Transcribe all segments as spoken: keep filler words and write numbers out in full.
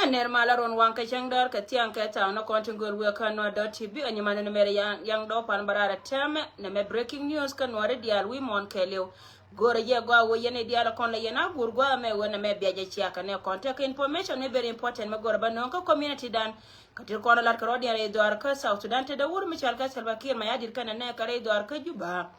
Ner malä ruɔ̱n waŋ kɛ cäŋ däär kɛ thiaŋ kɛ thaw ni kɔn tin göl wëë kä Nuäär dot T V. Anyiman ni mɛr yaŋ dɔ̱pan bä raar ɛ tɛmɛ nɛ mɛ breaking news kä Nuääri diaal wi̱i̱ muɔ̱ɔ̱n kɛɛliw. Go̱o̱rä yɛ gɔaa wee yɛn i̱ diaal kɔn la yɛn a guur gua̱a̱ mɛ wee nɛ mɛ biac ɛ ciakä nɛ kɔn tekɛ information mi very important mi go̱o̱rä bä nööŋ kä community dan. Kä ti kɔn lat kɛ rɔ̱diɛn rɛy dhuaar kä South Sudan te dee wur mi cɔal kɛ Salva Kiir Mayardit kɛnɛ nɛ kɛ rɛy dhuaar kä Juba.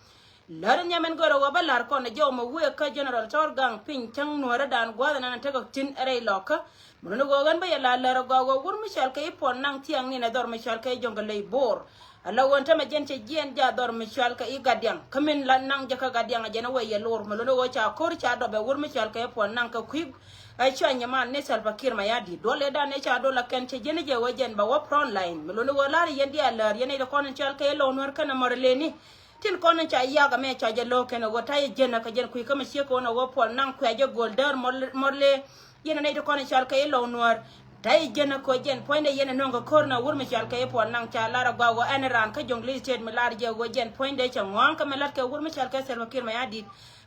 Lär nhiam ɛn gör ɛ ɣöö bä la̱r kɔn ɛ jɔw mɛ wëë kä General Tɔr Gaŋ piny cäŋ nuäärä daan gua̱a̱th ɛn an tekɛ tin rɛy lɔkä. Mɛ luni ɣöö ɣän bä yɛ la lär ɛ gɔaa ɣöö wur mi cɔal kɛ i̱ Puɔl Naŋ thiaŋ ni nɛ dhɔr mi cɔal kɛ i̱ Jɔŋkɛ Ley Bor. Ala ɣöö ɛn tämɛ jɛn cɛ jiɛn ja̱ dhɔr mi cɔal kɛ i̱ Gatdiaŋ kä min la naŋ jɛ kä Gatdiaŋ ɛ jɛn ɛ wee yɛ lor mɛ luni ɣöö ca ko̱r ca dɔp ɛ wur mi cɔal kɛ i̱ Puɔl Naŋ kɛ kui̱. Ɛ cua nyiman ni Salva Kiir Mayardit duɔl ëëdan ëë ca dol a kɛn cɛ jiɛn jɛ ɣöö jɛn ba wä front line mɛ luni ɣöö la̱r yɛn diaal lär yɛn nɛy ti kɔn in cɔal kɛ i̱ Lɔw Nuäär kɛnɛ Mɔrleni. Tin kɔn in ca yak amɛ ca jɛ lo̱o̱k kɛn a ɣöö ta̱yɛ jɛn a kɛ jɛn kui̱ kä mɛ ciek kɔn a ɣöö Puɔl Naŋ kuɛ jɛ go̱o̱l däär Mɔrle. Yɛn a nɛy ti kɔn in cɔal kɛ i̱ Lɔw Nuäär. Ta̱yɛ jɛn a kɛ ɣöö jɛn puɔ̱nydɛ yɛn a nöŋ kɛ ko̱r na wur mi cɔal kɛ i̱ Puɔl Naŋ ca lar a gɔaa ɣöö ɛn ran kä Jɔŋley State mi lar jɛ ɣöö jɛn puɔ̱nydɛ cɛ ŋɔ̱a̱ŋ kä mɛ lat kɛ wur mi cɔal kɛ Salva Kiir Mayardit.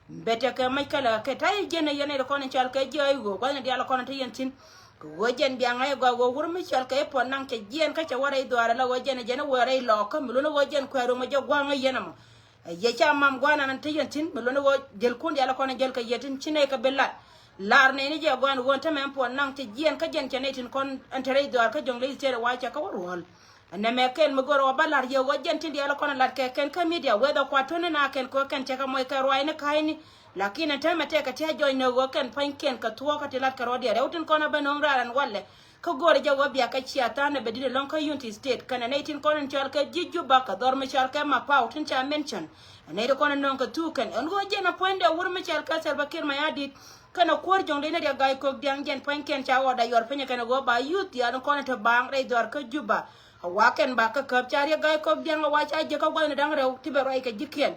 Bɛ tekɛ mac kɛ lɛ kɛ ta̱yɛ jɛn a yɛn a nɛy ti kɔn in cɔal kɛ jiɛ a i̱ ɣöö gua̱thni diaal kɔn in te yɛn thi̱n. Kɛ ɣöö jɛn bia ŋa̱c ɛ gɔaa ɣöö wur mi cɔal kɛ i̱ Puɔl Naŋ cɛ jiɛɛn kä cɛ wä rɛy dhuaar ala ɣöö jɛn ɛ jɛn ɛ wee rɛy lɔɔkä mi luni ɣöö jɛn kuɛɛr ɣöö mɛ jɛ gua̱a̱ŋ ɛ yɛn ɛmɔ. Ɛ yɛ ca mam gua̱a̱n an te yɛn thi̱n mi luni ɣöö jäl kun diaal kɔn ɛ jäl kɛ yɛ thi̱n ci nɛy kɛ bi lat. Lar nɛy ni jɛ gua̱a̱n ɣöö tämɛ ɛn Puɔl Naŋ cɛ jiɛɛn kä jɛn cɛ nɛy tin kɔn ɛn te rɛy dhuaar kä Jɔŋley State ɛ wa cɛ kä wä ruɔ̱l. Ɛn nɛmɛ kɛn mi go̱r ɣɔw bä la̱r yɛ ɣöö jɛn tin diaal kɔn la̱t kɛ kɛn kä media whether kua toni na kɛn kɛ ɣöö kɛn cɛ kɛ mɔc kɛ ruaacni ka̱cni. Lakin ɛn täämɛ tɛkɛ tia̱ jɔc ni ɣöö kɛn pua̱nykiɛn kɛ thuɔ̱k kä ti la̱t kɛ rɔ̱diɛn rɛw tin kɔn ɛ bä no̱o̱ŋ raar ɛn walɛ. Kä go̱o̱rɛ jɛ ɣöö biakɛ cia tha̱a̱n ɛ bɛ di̱t ɛlɔ̱ŋ kä Unity State kɛnɛ nɛy tin kɔn in cɔal kɛ ji̱ Juba kɛ dhɔr mi cɔal kɛ Mapaw tin ca mention. Ɛ nɛy ti kɔn in nööŋ kɛ thuuk kɛn ɛn ɣöö jɛn ɛ puɔ̱nydɛ wur mi cɔal kɛ Salva Kiir Mayardit. Kɛnɛ kuäär Jɔŋdɛy ni Riɛk Ga̱a̱c Kok Diaŋ jɛn pua̱nykiɛn ca ɣɔɔda yuɔr piny ɛ kɛnɛ ɣöö ba youth diaal in kɔn in te baaŋ rɛy dhɔr kä Juba. A wa kɛn ba kä käp ca Riɛk Ga̱a̱c Kok Diaŋ a wa ca jiäk kä gua̱thni da̱ŋ rɛw ti bɛ ruac kɛ ji̱kiɛn.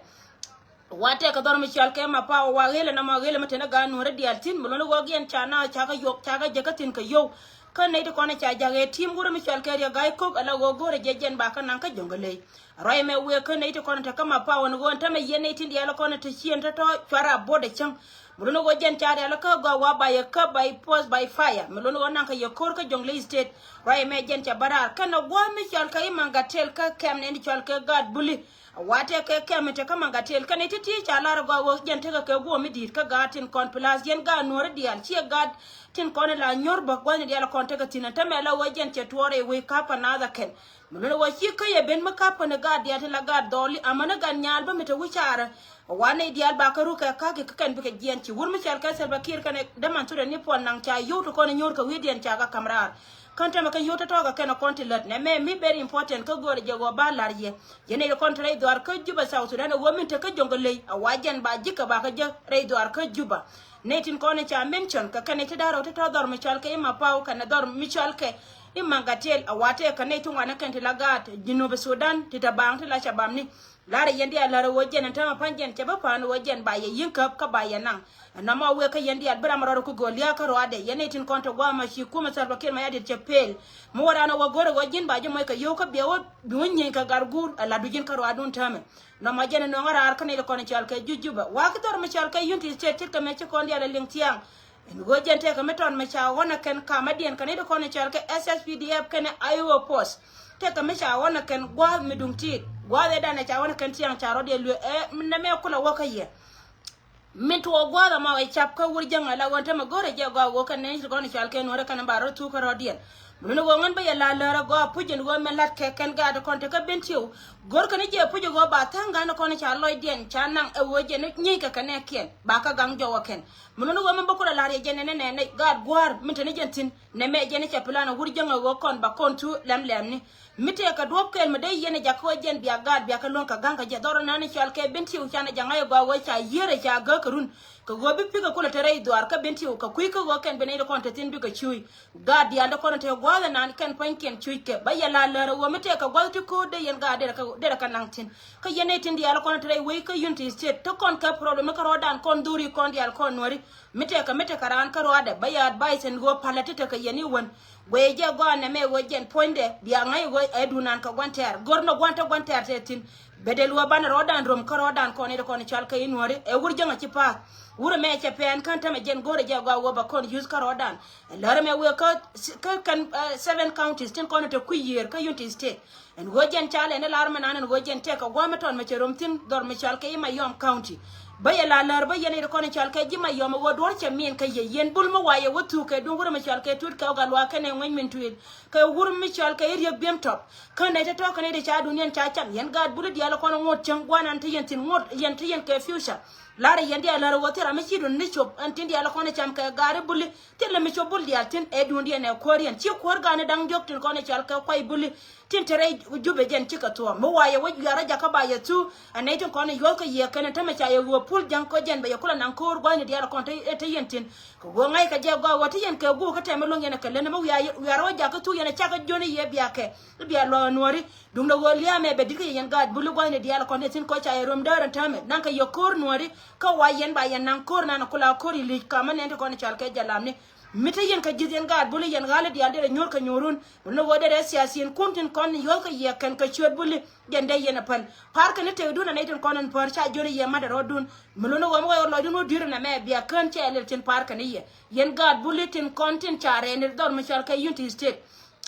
Wa tɛk kɛ dhɔr mi cɔal kɛ Mapaw wa ɣelɛ nɔmɔ ɣelɛ mi teni gaat nuɔ̱ɔ̱ri diaal thi̱n mi luɔ̱ni ɣɔ̱k yɛn ca na ca kɛ yɔk ca kɛ jɛ kä thi̱n kɛ yio̱w. Kä nɛy ti kɔn ca ja̱k ɛ ti̱i̱m wurɛ mi cɔal kɛ Riɛk Ga̱a̱c Kok ala ɣɔ̱k go̱o̱rɛ jɛ jɛn ba kä naŋ kä Jɔŋgɛley. Ruac mɛ wëë kä nɛy ti kɔn te kä Mapaw ɛn ɣöö ɛn tämɛ yɛn nɛy tin diaal kɔn te cieen te tɔ̱ cuarɛ a bo̱o̱t ɛ cäŋ. Mi luɔ̱ni ɣɔ̱k jɛn ca rial kä gɔaa wa ba yɛ käp by force by fire mi luɔ̱ni ɣɔ̱k naŋ kɛ yɛ ko̱r kä Jɔŋgɛley State. Ruac mɛ jɛn ca bä raar kɛn ɛ gua̱a̱th mi cɔal kɛ i̱ Maŋgatɛl kä kɛm nɛy ti cɔal kɛ gaat buli. A wa tɛk kɛ kɛm in te kä Maŋgatɛl kɛn i̱ ti̱ti̱ ca lar ɛ gɔaa ɣöö jɛn tekɛ kɛ guɔ̱ɔ̱m mi di̱i̱t kä gaat tin kɔn plus yɛn gaat nuɔ̱ɔ̱ri diaal ciɛ gaat tin kɔn in la nyuɔ̱r bä gua̱thni diaal kɔn tekɛ thi̱n ɛn tämɛ la ɣöö jɛn cɛ tuɔɔr rɛy wec ka̱p kɛ naath ɛ kɛn. Mi luɔ̱ni ɣöö ci kä yɛ ben mi ka̱p kɛn gaat diaal tin la gaat dhɔli amäni gat nyaal bä mi te wi̱caarä. A wa nɛy diaal ba kä ruk kɛ ka̱ki kä kɛn bikɛ jiɛn ci wur mi cɔal kɛ Salva Kiir kɛnɛ däman thurɛ ni Puɔl Naŋ ca yio̱w ti kɔn in nyuɔ̱r kɛ wi̱i̱diɛn ca kɛ ka̱m raar. Kän tämɛ kɛ yio̱w tɔ̱tɔ̱ kɛ kɛn ɛ kɔn ti lät nɛ mɛ mi very important kä göörä jɛ ɣöö ba la̱r yɛ. Jɛ nɛy ti kɔn te rɛy dhuaar kä Juba South Sudan ɛ ɣöö min te kä Jɔŋgɛley a wa jɛn ba ji̱ kɛ ba kä jɛ rɛy dhuaar kä Juba. Nɛy tin kɔn in ca mention kɛ kɛn nɛy ti da̱rɛ wä ti tɔ̱ dhɔr mi cɔal kɛ i̱ Mapaw kɛnɛ dhɔr mi cɔal kɛ i̱ Maŋgatɛl a wa tɛk kɛ nɛy ti ŋuan ɛ kɛn ti la gaat Junub Sudan ti te baaŋ ti la ca bamni. La̱rä yɛn diaal la̱rä ɣöö jɛn ɛn täämɛ pa̱ny jɛn cɛ bä pa̱a̱n ɣöö jɛn ba yɛ yi̱n käp kä ba yɛ naŋ. Ɛn nɔmɔ wëë kä yɛn diaal bi ram rɔɔdɛ ku gööl lia̱a̱ kä ruaadɛ yɛn nɛy tin kɔn te gua̱a̱th ma ci kumɛ Salva Kiir Mayardit cɛ pel. Mi wä raan ɛ wä go̱rɛ ɣöö ji̱n ba ji̱ mɔc kɛ yio̱w kä biɛ wä bi wä nyieny kɛ gat guur ɛ la̱tdu ji̱n kä ruaadun täämɛ. Nɔmɔ jɛn ɛ nööŋä raar kä nɛy ti kɔn cɔal kɛ Ju-, Juba wa ki dhɔr mi cɔal kɛ Unity State ce̱tkɛ mëë ci kɔn diaal ɛ liŋ thia̱a̱ŋ. Ɛn ɣöö jɛn tëëkɛ mi tɔt mi ca ɣɔ̱n ɛ kɛn ka̱m ɛ diɛn kɛ nɛy ti kɔn in cɔal kɛ S S P D F kɛnɛ I O force. Tëëkɛ mi ca ɣɔ̱n ɛ kɛn gua̱a̱th mi duŋ ti̱i̱t gua̱a̱th ëëdan ɛ ca ɣɔ̱n ɛ kɛn thia̱a̱ŋ ca rɔ̱diɛn luee ɛ nɛmɛ kulɛ wä kä yɛ. Min tuɔɔk gua̱a̱th ɛmɔ ɛ cap kä wur jäŋ ɛ la ɣöö tämɛ go̱rɛ jɛ gɔaa ɣöö kɛn nɛy ti kɔn in cɔal kɛ nuɔ̱ɔ̱rä kɛn ba rɔ̱ thuk kä rɔ̱diɛn. Mi luni ɣöö ŋän bä yɛ la läär ɛ gɔaa puc in ɣöö mɛ la̱t kɛ kɛn gaat kɔn te kä Bentiu. Go̱r kɛn i̱ jɛ puc ɛ ɣöö ba tha̱a̱ŋ gaat kɔn in ca lɔcdiɛn ca naŋ ɛ ɣöö jɛ ni nyiey kɛ kɛnɛ kiɛn ba kä gaŋ jɔwä kɛn. Mi luni ɣöö min bä kulɛ la̱r yɛ jɛn ɛn ɛnɛ nɛ gaat gua̱a̱r min te ni jɛn thi̱n. Nɛmɛ jɛn i̱ cɛ plan a wur jäŋ a ɣöö kɔn ba kɔn thu lɛm lɛmni. Mi tëëkɛ duɔ̱ɔ̱p kɛl mi dee yɛn ɛ jakä ɣöö jɛn bia gaat bia kä luäŋ kɛ ga̱ŋ kɛ jɛ dhɔr ɛnan i̱ cɔal kɛ Bentiu canɛ ja̱ŋ a yɛ gɔaa ɣöö ca yier ɛ ca gäk kɛ run. Kɛ ɣöö bi pi̱kɛ kulɛ te rɛy dhuaar kä Bentiu kɛ kui̱ kä ɣöö kɛn bi nɛy ti kɔn te thi̱n bikɛ cuuc. Gaat diaal ti kɔn te gua̱a̱th ɛnan kɛn pua̱nykiɛn cuuc kɛ bä yɛ la läär ɛ ɣöö mi tëëkɛ gua̱th ti ko̱o̱t dee yɛn gaat derɛ kɛ derɛ kɛ naŋ thi̱n. Kä yɛn nɛy tin diaal kɔn te rɛy wec kä Unity State ti kɔn kɛ problem mi kä rɔɔdan kɔn dhuri kɔn diaal kɔn nuäri. Mi tëëkɛ mi tëëkɛ raan kä ruaadɛ bä yɛ advice ɛn ɣöö palä ti tekɛ yɛn i̱ wän. Guɛy jɛ gɔaa nɛmɛ ɣöö jɛn puɔ̱nydɛ bia ŋa̱c ɣöö ɛ dunan kɛ gua̱n tɛɛr go̱r nɔ gua̱n te gua̱n tɛɛr te thi̱n. Bɛ dee luɔ banɛ rɔɔdan rom kä rɔɔdan kɔn i̱ kɔn cɔal kɛ i̱ Nuɔri ɛ wur jäŋ a ci pa̱a̱th. Wur ɛmɛ cɛ pɛn kän tämɛ jɛn go̱o̱rɛ jɛ gɔaa wä ba kɔn yuth kä rɔɔdan. Ɛ lär ɛmɛ wëë kä, kä kɛn, eh, seven counties tin kɔn te kui̱ yiëër kä Unity State. Ɛn ɣöö jɛn ca lɛn i̱ lar mɛ nan ɛn ɣöö jɛn tɛk kɛ gua̱a̱mɛ tɔn mɛ cɛ rom thi̱n dhɔr mɛ cɔal kɛ i̱ Mayom County. Bä yɛ la lär bä yɛn i̱ kɔn cɔal kɛ ji̱ Mayom ɛ ɣöö duɔ̱r cɛ miɛn kɛ yɛ yɛn bul mɛ wa yɛ wä thuk kɛ duŋ wurɛ mɛ cɔal kɛ Tut Kɛw Gatluak kɛnɛ Ŋuɛny Min Tuil. Kɛ wur mi cɔal kɛ i̱ Riek Biem Tɔp. Kä nɛy te tɔ̱ kɛ nɛy te ca duun yɛn ca cam yɛn gaat buli diaal kɔn ŋot cäŋ guanan te yɛn thi̱n ŋot yɛn te yɛn kɛ future. Larɛ yɛn diaal lär ɣöö thil ram mi ci duun ni cop ɛn tin diaal kɔn cam kɛ gaari buli. Thil mi cop bul diaal thi̱n ɛ duun diɛn ɛ kuäär yɛn ci kuäär gaani da̱ŋ diɔ̱k tin kɔn cɔal kɛ kuay buli. Tin te rɛy Jubɛ jɛn cikɛ thuɔ̱ɔ̱m mi wa yɛ wä wiarä jakä ba yɛ thu. Ɛ nɛy tin kɔn yuɔth kɛ yɛ kɛn tämɛ ca yɛ ɣöö pul ja̱ŋ kä jɛn bɛ yɛ kulɛ naŋ ko̱o̱r gua̱thni diaal kɔn te, te yɛn thi̱n. Kɛ ɣöö ŋa̱ckɛ jɛ gɔaa ɣöö ti yɛn kɛ guuk kä tɛmɛ luäŋ yɛn ɛ kɛ län ɛmɛ wiaa wiaa rɔ jakä thuk yɛn ɛ cakɛ jiön i̱ yɛ biakɛ. I̱ bia lɔɔk Nuɔ̱ri duundɛ ɣöö lia̱a̱ mɛ bɛ di̱t kä yɛ yɛn gaat buli gua̱thni diaal kɔn te thi̱n kɔ ca yɛ röm däär ɛn täämɛ naŋ kɛ yɛ ko̱r Nuɔ̱ri. Kä wa yɛn ba yɛn naŋ ko̱r nan ɛ kula ko̱r i̱ li̱c kamä nɛn ti kɔn cɔal kɛ jɛ lamni. Mi te yɛn kɛ ji̱th yɛn gaat buli yɛn ɣa̱l i̱ diaal derɛ nyuur kɛ nyuurun. Mi ni ɣöö derɛ siasiin kun tin kɔn yuɔ̱th kɛ yɛ kɛn kɛ ciöt buli. Jɛn dee yɛn ɛ päl pa̱r kɛn i̱ tëkdun ɛ nɛy tin kɔn ɛn päär ca jiön i̱ yɛ matdɛ rɔɔdun. Mi luni ɣöö mi wä yɛ lɔcdun wä dui̱r ɛn ɛmɛ bia kään cɛ lil tin pa̱a̱r kɛn i̱ yɛ yɛn gaat buli tin kɔn tin ca rɛɛni dhɔr mi cɔal kɛ Unity State.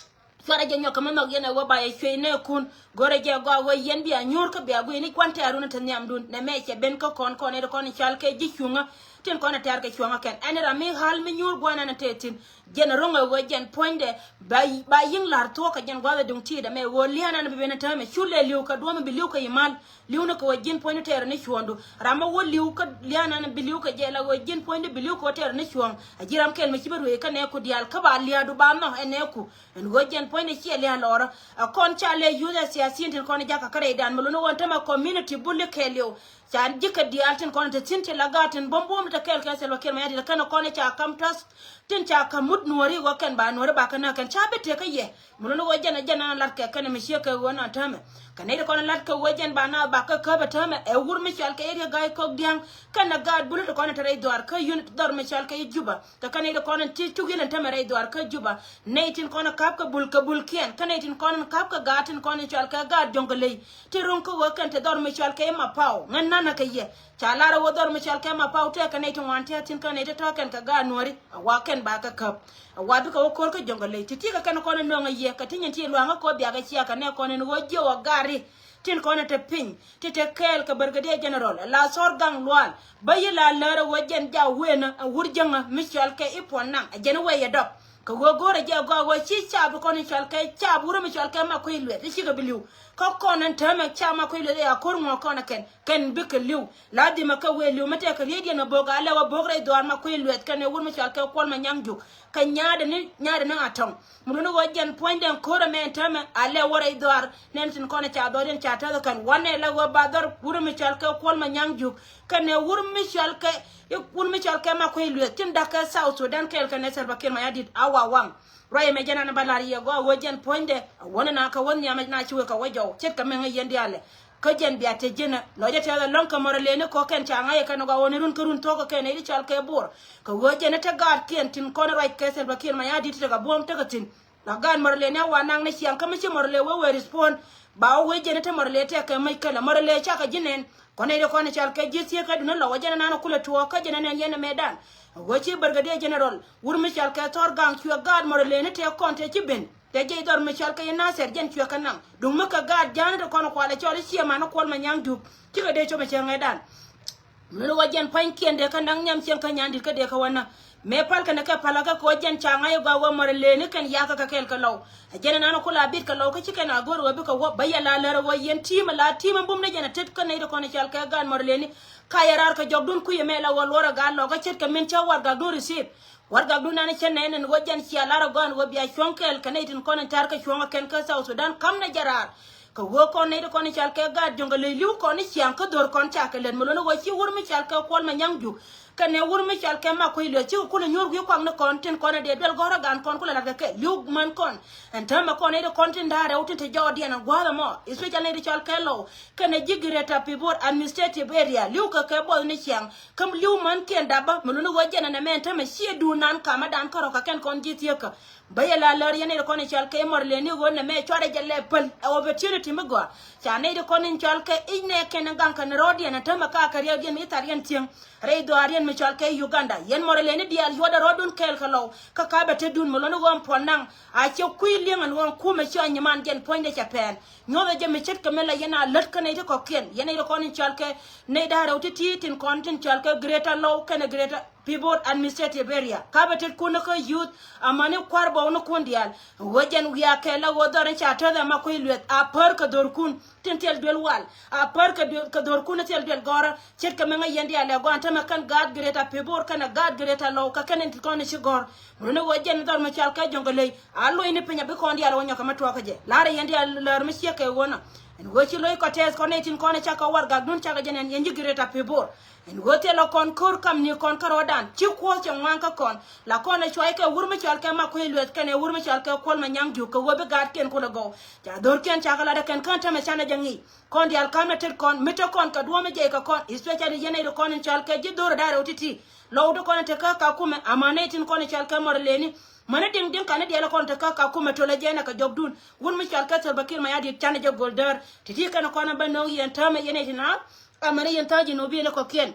Cuarɛ jɛ nyɔk kɛ mi nhɔk yɛn ɛ wä ba yɛ cuey nɛɛkun. Go̱rɛ jɛ gɔaa wä yɛn bia nyuur kä bia gui̱ni kuan tɛɛrun te nhiamdun nɛ mɛ cɛ ben kä kɔn kɔn ɛ ti kɔn cɔal kɛ ji̱ cuŋä. Tin kɔn ɛ tɛɛr kɛ cuɔ̱ŋä kɛn ɛn ram mi ɣa̱l mi nyuur gua̱n ɛn ɛ tëë thi̱n. Jɛn ro̱ŋ ɛ ɣöö jɛn puɔ̱nydɛ ba, ba yi̱ŋ la̱r thuɔ̱k kɛ jɛn gua̱th ɛ duŋ ti̱i̱t ɛmɛ ɣöö li̱a̱n ɛn bi ben ɛ täämɛ cu lɛ li̱w kɛ duɔ̱ɔ̱m bi li̱w kɛ i̱ mal. Li̱w ni kɛ ɣöö ji̱n puɔ̱nydɛ tɛɛr ni cuɔ̱ɔ̱ŋdu ram ɛ wä li̱w kä li̱a̱n ɛn bi li̱w kɛ jɛ la ɣöö ji̱n puɔ̱nydɛ bi li̱w kɛ ɣöö tɛɛr ni cuɔ̱ɔ̱ŋ. A ji̱ ram kɛl mi ci bi ruëëc kä nɛɛku diaal kä ba lia̱a̱du ba nhɔk ɛ nɛɛku. Ɛn ɣöö jɛn puɔ̱nydɛ ciɛ lia̱a̱ lɔɔrä. Ɛ kɔn ca lɛ yuth ɛ siasiin tin kɔn jakä kä rɛydan mi luni ɣöö tämɛ community buli kɛɛliw. Ca ji̱ kɛ diaal tin kɔn te thi̱n ti la gaat tin buɔ̱m buɔ̱m te kɛɛl kɛ Salva Kiir Mayardit kɛn kɔn ca kam trust. Tin ca kam mut Nuɔ̱ri ɣöö kɛn ba Nuɔ̱ri ba kɛ näk kɛn ca bi tek kä yɛ. Mi luni ɣöö jɛn ɛ jɛn an lat kɛ kɛn mi ciek kɛ ɣöö na täämɛ. Kɛ nɛy ti kɔn lat kɛ ɣöö jɛn ba na ba kɛ käp ɛ täämɛ ɛ wur mi cɔal kɛ i̱ Riek Gai Kok Diaŋ. Kɛn ɛ gaat buli ti kɔn te rɛy dhuaar kä yun dhɔr mi cɔal kɛ i̱ Juba. Kɛ kɛn nɛy ti kɔn ti cuk yɛn ɛn täämɛ rɛy dhuaar kä Juba. Nɛy tin kɔn ka̱p kɛ bul kɛ bulkiɛn kä nɛy tin kɔn ka̱p kɛ gaat tin kɔn cɔal kɛ gaat Jɔŋkɛ Ley. Ti ro̱ŋ kä ɣöö kɛn ti dhɔr mi cɔal kɛ i̱ Mapaw ŋän nanä kɛ yɛ. Ca lar ɛ wä dhɔr mi cɔal kɛ Mapaw tëë kɛ nɛy ti ŋuan tëë thi̱n kä nɛy ti tɔ̱ kɛn kɛ gaat Nuɔ̱ri. A wa kɛn ba kɛ käp. A wa bikɛ wä ko̱r kä Jɔŋkɛ Ley ti ti kɛ kɛn kɔn nöŋ ɛ yɛ kɛ ti nyin ti lua̱ŋä ko̱ biakɛ cia kɛ nɛ kɔn in ɣöö jiɛ wä gari. Tin kɔn te piny ti te kɛɛl kɛ Brigadier General la Thɔr Gaŋ Lual. Bä yi la lär ɛ wä jɛn ja wen ɛ wur jäŋä mi cɔal kɛ i̱ puɔn naŋ ɛ jɛn wee yɛ dɔp. Kɛ ɣöö go̱o̱rɛ jɛ gɔaa ɣöö ci caap kɔn in cɔal kɛ caap wurä mi cɔal kɛ Makuei Lueth i̱ cikɛ bi li̱w. Kä kɔn ɛn täämɛ caap Makuei Lueth ɛ a ko̱r ŋuɔ̱ɔ̱k kɔn ɛ kɛn kɛn bikɛ li̱w. La dhimɛ kɛ wee li̱w mi tɛkɛ riet yɛn ɛ bo̱k a lɛ wä bo̱k rɛy dhuaar Makuei Lueth kɛn ɛ wur mi cɔal kɛ Kuɔl Manyang Juk. Kɛ nyaadɛ ni nyaadɛ ni Atɔŋ. Mi luni ɣöö jɛn puɔ̱nydɛn ko̱r ɛmɛ ɛn täämɛ a lɛ wä rɛy dhuaar. Nɛn tin kɔn ɛ ca dhɔr yɛn ca täth ɛ kɛn wanɛ la ɣöö ba dhɔr wur mi cɔal kɛ Kuɔl Manyang Juk. Kɛn ɛ wur mi cɔal kɛ i̱ wur mi cɔal kɛ Makuei Lueth tin da̱k kɛ South Sudan kɛɛl kɛn ɛ Salva Kiir Mayardit a wa waŋ. Ruac ɛmɛ jɛn an ba lar yɛ gɔaa ɣöö jɛn puɔ̱nydɛ a wänɛ na kɛ wä nhiam na ci wek kɛ wä jɔw ce̱tkɛ mɛŋä yɛn diaalɛ. Kä jɛn bia te ji̱n ɛ lɔcdä tɛth ɛlɔ̱ŋ kɛ mɔrɔ leni kɔ kɛn ca ŋa̱c ɛ kɛn ɛ gɔaa wä ni run kä run thuɔ̱k kɛ kɛn ɛ i̱ cɔal kɛ Bor. Kɛ ɣöö jɛn ɛ te gaatkɛn tin kɔn ɛ ruac kɛ Salva Kiir Mayardit tekɛ buɔ̱m tekɛ thi̱n. La gaat mɔrɔ leni a wa naŋ ni ciaŋ kä mi ci mɔrɔ le wee wee respond. Ba wä wee jɛn ɛ te mɔrɔ le tɛk kɛ mäc kälä mɔrɔ le cakɛ ji̱ nɛn. Kɔn nɛy ti kɔn i̱ cɔal kɛ ji̱ thieekä duundä lɔ wä jɛn ɛnan kulɛ tuɔɔk kä jɛn ɛnɛn yɛn ɛmɛdan. Ɛ ɣöö ci Brigadier General wur mi cɔal kɛ Thɔr Gaŋ cuɛ gaat mɔrɔ leni tëë kɔn tëë ci ben tëë jiɛc dhɔr mi cɔal kɛ i̱ Nathɛr jɛn cuɛ kɛ naŋ. Duŋ mi kɛ gaat ja̱a̱ni ti kɔn kualɛ cɔl i̱ ciɛ man i̱ Kuɔl Manyang Juk. Cikɛ dee cop ɛ cɛ ŋɛɛdan. Min wä jɛn pa̱nykiɛn dee kä naŋ nhiam cieŋ kä nyan di̱t kä dee kä wä näk. Mëë pal kɛn kɛ pal kä kɛ wä jɛn ca ŋa̱c ɛ gɔaa wä mɔrɔ leni kɛn yakä kɛ kɛɛl kɛ lɔw. Ɛ jɛn ɛnan ɛ kula bit kɛ lɔw kä ci kɛn a go̱r ɣöö bikɛ wä bä yɛ la lär ɛ wä yɛn ti̱i̱m ɛ la ti̱i̱m ɛ bum ni jɛn ɛ tet kä nɛy ti kɔn ɛ cɔal kɛ gaat mɔrɔ leni. Ka yɛ raar kɛ jɔkdun kui̱ ɛmɛ la wä luɔr ɛ gaat lɔkä ce̱tkɛ min cä warɛgakdun receive. Warɛgakdun nan cä nɛn ɛn ɣöö jɛn cia lar ɛ gɔaa ɛn ɣöö bia cuɔ̱ŋ kɛɛl kɛ nɛy tin kɔn in tɛ̈r kɛ cuɔ̱ŋ ɛ kɛn kä South Sudan ka̱m nɛ jɛ raar. Kɛ ɣöö kɔn nɛy ti kɔn in cɔal kɛ gaat Jɔŋkɛ Ley li̱w kɔn in ciaŋ kä dho̱r kɔn ca kɛ lät mi luɔ̱n ɛ ɣöö ci wur mi cɔal kɛ Kuɔl Manyang Juk. Kɛnɛ wur mi cɔal kɛ Makuei Lueth cikɛ kulɛ nyuur wi̱i̱ kuakni kɔn tin kɔn ɛ dee duel gɔ̱rä gan kɔn kulɛ latkɛ kɛ li̱w män kɔn. Ɛn täämɛ kɔn nɛy ti kɔn tin da̱a̱ rɛw tin te jɔɔdiɛn ɛn gua̱a̱th ɛmɔ, especially nɛy ti cɔal kɛ Lɔw kɛnɛ ji̱ Greater Pibor Administrative Area, li̱w kɛ kɛ buɔth ni ciaŋ. Kä li̱w mänkiɛn dapä mi luni ɣöö jɛn ɛn ɛmɛ ɛn täämɛ ciɛ duun nan kamädan kärɔ̱ kɛ kɛn kɔn ji̱ thieekä. Bä yɛ la lär yɛn nɛy ti kɔn in cɔal kɛ i̱ Mɔrleni ɣöö nɛmɛ cuarɛ jɛ lɛ päl ɛ opportunity mi gɔaa. Ca nɛy ti kɔn in cɔal kɛ i̱ nɛɛkɛn in gaŋ kɛ ni rɔɔdiɛn ɛn täämɛ ka kɛ riɛkdiɛn mi i̱ thariɛn thieŋ. Rɛy dhɔaariɛn mi cɔal kɛ Uganda, yɛn Mɔrleni diaal yuɔtdɛ rɔɔdun kɛɛl kɛ Lɔw. Kä ka bɛ te duun mi lɔni ɣöö ɛn puɔl naŋ a cɛ kui̱ li̱eŋ ɛn ɣöö ɛn kumɛ ci ɔ nyiman jɛn puɔ̱nydɛ cɛ pɛɛn. Nyuɔthɛ jɛ mi ce̱tkɛ mi la yɛn a lät kä nɛy ti kɔ̱kiɛn, yɛn nɛy ti kɔn in cɔal kɛ nɛy da̱a̱ rɛw ti̱ti̱ tin kɔn tin cɔal kɛ Greater Lɔw kɛnɛ Greater Pibor Administrative Area. Ka bɛ tet kun ni kä youth amäni kua̱r bɔw ni kun diaal. Ɣöö jɛn wiaa kɛɛl ɛ ɣöö dhɔr in ca täth ɛ Makuei Lueth a pär kɛ dhorkun tin thil duel wal. A pär kɛ duel, kɛ dhorkun thil duel gɔ̱rä. Ce̱tkɛ mi ŋäc yɛn diaal ɛ gɔaa ɛn täämɛ kɛn gaat Greater Pibor kɛnɛ gaat Greater Lɔw kɛ kɛn in ti kɔn in ci gɔ̱r. Mi luni ɣöö jɛn dhɔr mi cɔal kɛ Jɔŋkɛ Ley a lo̱cni piny a bi kɔn diaal ɛ wä nyɔk kɛ mi tuɔɔkä jɛ. La̱rɛ yɛn diaal lär mi ciek kɛ ɣöö nɔ. Ɛn ɣöö ci lo̱c kɔ tɛth kɔn nɛy tin kɔn in cakɛ warɛgakdun cakɛ jɛn ɛn yɛn ji̱ Greater Pibor. Ɛn ɣöö thilɛ kɔn ko̱r kamni kɔn kärɔɔdan ci kuɔth cɛ ŋuan kä kɔn. La kɔn ɛ cuay kɛ wur mi cɔal kɛ Makuei Lueth kɛnɛ wur mi cɔal kɛ Kuɔl Manyaŋ Juuk kɛ ɣöö bi gaatkiɛn kulɛ gɔw. Ca dhorkiɛn cakɛ lat ɛ kɛn kä ɛn täämɛ canɛ jɛ ŋi̱i̱c. Kɔn diaal ka̱n ɛ tet kɔn mi te kɔn kɛ duɔ̱ɔ̱m mi jɛ kɛ kɔn, especially yɛn nɛy ti kɔn in cɔal kɛ ji̱ dhor ɛ da̱a̱ rɛw ti̱ti̱. Lɔw ti kɔn in te kä Kakumɛ amäni tin kɔn in cɔal kɛ Mɔrleni. Mäni diŋ diŋ kani diaal kɔn te kä Kakumɛ tolɛ jɛ ɛn ɛ kɛ jɔkdun. Wur mi cɔal kɛ Salva Kiir Mayardit canɛ jɛ go̱l däär. Ti̱ti̱ kɛn kɔn in bä no̱o̱ŋ yɛn täämɛ yɛn nɛy ti naath. Amäni yɛn tha̱a̱ŋ ji̱ nubi ni kɔ̱kiɛn.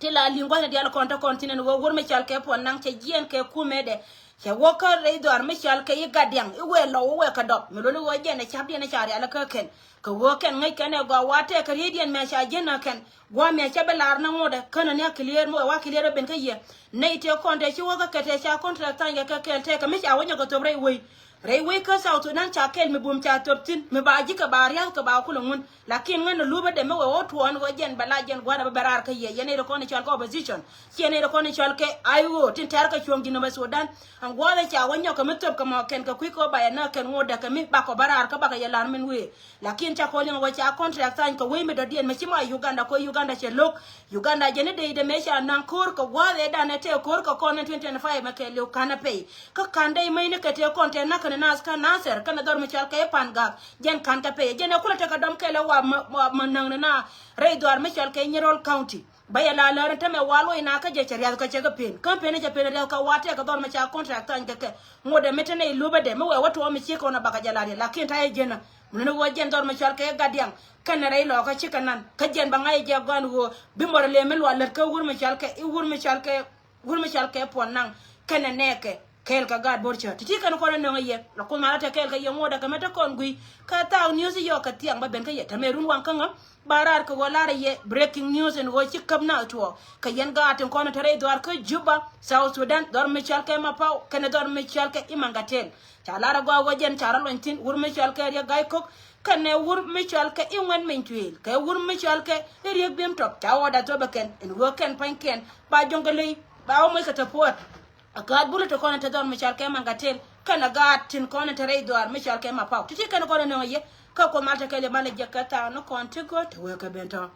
Ti la li̱ŋ gua̱thni diaal kɔn te kɔn thi̱n ɛn ɣöö wur mi cɔal kɛ Puɔl Naŋ cɛ jiɛɛn kɛ kumɛdɛ. Cɛ wä kä rɛy dhɔaar mi cɔal kɛ i̱ Gadiaŋ i̱ wëë Lɔw i̱ wëë kɛ dɔp. Mi luni ɣöö jɛn ɛ ca̱pdiɛn i̱ ca rial kä kɛn. Kɛ ɣöö kɛn ŋäc kɛn ɛ gɔaa wa tɛɛk kɛ rieydiɛn mɛ ca jiɛn ɛ kɛn. Gua̱a̱th mi cɛ bi lar ni ŋotdɛ känɛ ni a clear mi wä wa clear ben kä yɛ. Nɛy tëë kɔn tëë ci wä kä kɛ tëë ca contract tha̱a̱ny kɛ kɛ kɛɛl tëëkɛ mi ca wä nyɔk kɛ thop rɛy wec. Rɛy wec kä South Sudan ca kɛl mi bum ca thop thi̱n mi ba ji̱ kɛ ba ria̱th kɛ ba kulɛ ŋun. Lakin ŋän ɛ lupä dee mi wee wä tuɔɔn wä jɛn bɛ la jɛn gua̱a̱r ɛ bä bɛ raar kä yɛ yɛn nɛy rɛ kɔn ɛ cɔal kɛ opposition. Ciɛ nɛy rɛ kɔn ɛ cɔal kɛ I O tin tɛ̈r kɛ cuɔ̱ɔ̱ŋ ji̱ nɔmɛ Sudan. Ɛn gua̱a̱th ɛ ca wä nyɔk kɛ mi thöp kɛ mɔ kɛn kɛ kui̱ kɛ wä ba yɛ näk kɛn ŋot dee kɛ mi bakɔ bä raar kä bakɛ yɛ la̱r min wëë. Lakin ca kɔn liŋ wä ca contract tha̱a̱ny kɛ wec mi dɔ̱diɛn mɛ ci ma Uganda kɛ Uganda cɛ lo̱k. Uganda jɛn i̱ dey dee mëë ca naŋ ko̱r kɛ gua̱a̱th ëëdan ɛ tëë ko̱r kɛ kɔn in twenty twenty-five mɛ kɛɛliw ka̱n ɛ pɛy. Kä ka̱n dee mäcni kɛ tëë kɔn tëë na̱k kɛn naath kä Nasir kɛnɛ dhɔr mi cɔal kɛ i̱ Pan Gak. Jɛn ka̱n kɛ pɛy jɛn ɛ kulɛ tekɛ dɔ̱m kɛɛl ɛ wa mɛ, mɛ, mɛ näŋni na rɛy dhɔaar mi cɔal kɛ Nyirol County. Bä yɛ la lär in tämɛ wa luɔc na kä jɛ cɛ riath kɛ cɛ kɛ pen. Kä pen cɛ pen riath kɛ wa tɛk kɛ dhɔr mɛ ca contract tha̱a̱ny kɛ kɛ. Ŋot ɛ mi te nɛy lupä dɛ mi wɛ wä tuɔɔk mi ci kɔn ɛ bakɛ jɛ la riath. Lakin ta̱yɛ jɛn ɛ. Mi nuni wä jɛn dhɔr mɛ cɔal kɛ Gadiaŋ. Kɛnɛ rɛy lɔɔkä cikɛ nan. Kä jɛn bɛ ŋa̱c jɛ gɔan ɣöö bi mɔr lëë mi lual lät kä wur mɛ cɔal kɛ, i̱ wur mɛ cɔal kɛ, wur mɛ cɔal kɛ Puɔl Naŋ. Kɛnɛ nɛɛkɛ. Kɛɛl kɛ gaat Bor cä ti̱ti̱ kɛn kɔn ɛ nöŋ ɛ yɛ la Kuoth malä te kɛɛl kɛ yɛ ŋot ɛ kɛ mɛ te kɔn gui̱. Kä thaak news i̱ yɔɔk kɛ thiaŋ bä ben kä yɛ te mɛ run waŋ kä ŋä. Ba raar kɛ ɣöö lar ɛ yɛ breaking news ɛn ɣöö ci käp nath tuɔɔk kɛ yɛn gaat tin kɔn ɛ te rɛy dhɔaar kä Juba, South Sudan, dhɔr mi cɔal kɛ Mapaw kɛnɛ dhɔr mi cɔal kɛ Imangatel. Ca lar ɛ gɔaa ɣöö jɛn ca rɔ luɔny thi̱n wur mi cɔal kɛ Riek Gai Kok kɛnɛ wur mi cɔal kɛ Iŋuɛn Meny Tuëël kɛ wur mi cɔal kɛ i̱ Riek Biem Tɔp ca ɣɔɔda thop ɛ kɛn ɛn ɣöö kɛn pa̱nykiɛn ba Jɔŋkɛ Ley ba wä moc kɛ te puɔt. A gaat Bul te kɔn in te dhɔr mi cɔal kɛ Mangatel kɛnɛ gaat tin kɔn in te rɛy dhɔaar mi cɔal kɛ Mapaw ti̱ti̱ kɛn kɔn in nöŋ ɛ yɛ. Kä Kuoth mal te kɛɛl yɛ mal ɛ jiäk kɛ thaak ni kɔn ti gɔ̱r te wee kɛ ben tɔ̱.